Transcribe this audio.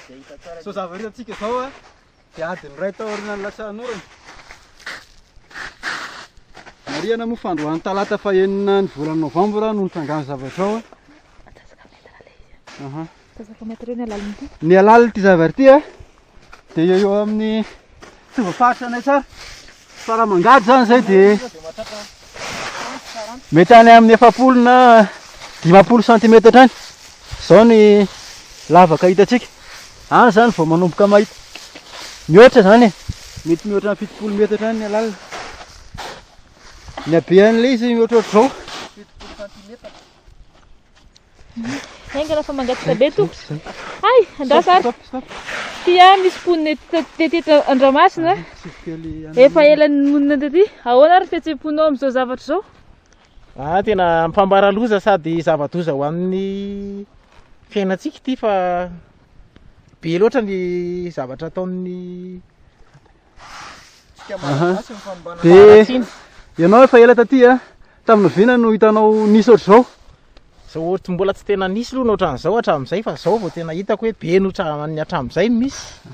Zao zavatra hitantsika izao a, dia adiny iray taorian'ny nilatsahan'ny orana. Marihana moa fa androany talata fahenina ny volana novambra no nitrangan'ny zavatra ao a. Aha. Antsasaka metatra eo ny halalin'ity. Ny halalin'ity zavatra ity a, dia eo eo amin'ny tsy voafaritra anay tsara fa raha mangady zany zay dia mety any amin'ny 40 na 50 centimètre any. Zao ny lavaka hitantsika. Any zany vao manomboka mahita. Mihoatra zany e. Mety mihoatra ny 70 metatra any ny halalina. Ny habean'ilay izy mihoatra ohatr'izao. Haingana fa mangatsiaka be tompoko. Hay, andraso ary. Stop, stop. Ty a misy mponina tety eto Andramasina. Efa ela nonina tety. Ahoana ary ny fihetseham-ponao amin'izao zavatra izao? Ah, tena mifambara loza sady zava-doza ho an'ny fiainantsika ity fa be loatra ny zavatra ataon'ny Dia ianao efa ela taty a, tamin'ny oviana no hitanao nisy ohatr'izao? Zao ohatry mbola tsy tena nisy aloha ny ohatran'izao hatramin'izay fa zao vao tena hitako hoe be no hatramin'ny hatramin'izay no misy.